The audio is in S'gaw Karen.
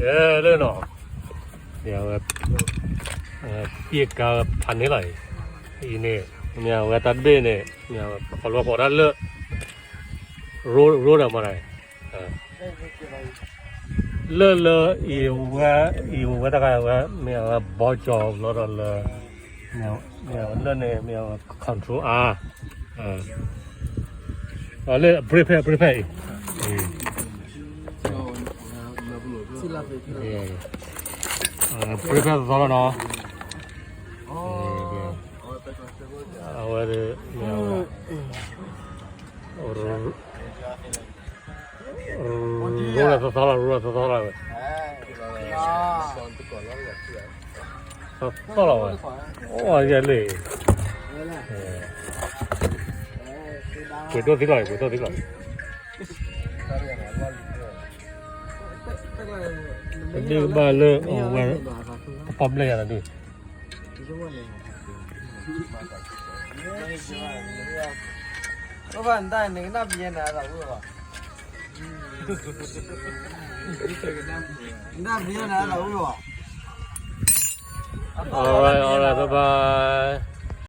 လၢနီၤ, မ့ၢ်ဝဲ ပစ်ကါဖးန့ၣ်လီၤအံၤ, အံၤန့ၣ် မ့ၢ်ဝဲတၢ်တဘ့ၣ်န့ၣ် မ့ၢ်ဝဲ ပှၤလီၤပှီၤတၢ်လၢ ရိဒီးမၤတၢ် လၢလၢ အံၤဝဲ အံၤဝဲတဂၤဝဲ မ့ၢ်အဝဲဘီကၠီၤဘျီဒီးလၢ မ့ၢ်အဝဲလၢန့ၣ် မ့ၢ်အဝဲ control အါ လၢ brake pad brake pad အံၤ brake pad သီလီၤနီၤ အဝဲ မ့ၢ်အဝဲ ရိဒီးသီသီလီၤ ရိဒီးသီသီလီၤဝဲ သီသီလီၤဝဲ အိၣ်ယဲလံ ပှ့ၤဒိၣ်သံလီၤ ပှ့ၤဒိၣ်သံလီၤ ပဒုၣ်ကဘၣ်လၢအဝဲ ပပီၣ်ဘျဲၣ်ယၤလီၤဒုး All right, all right, bye bye.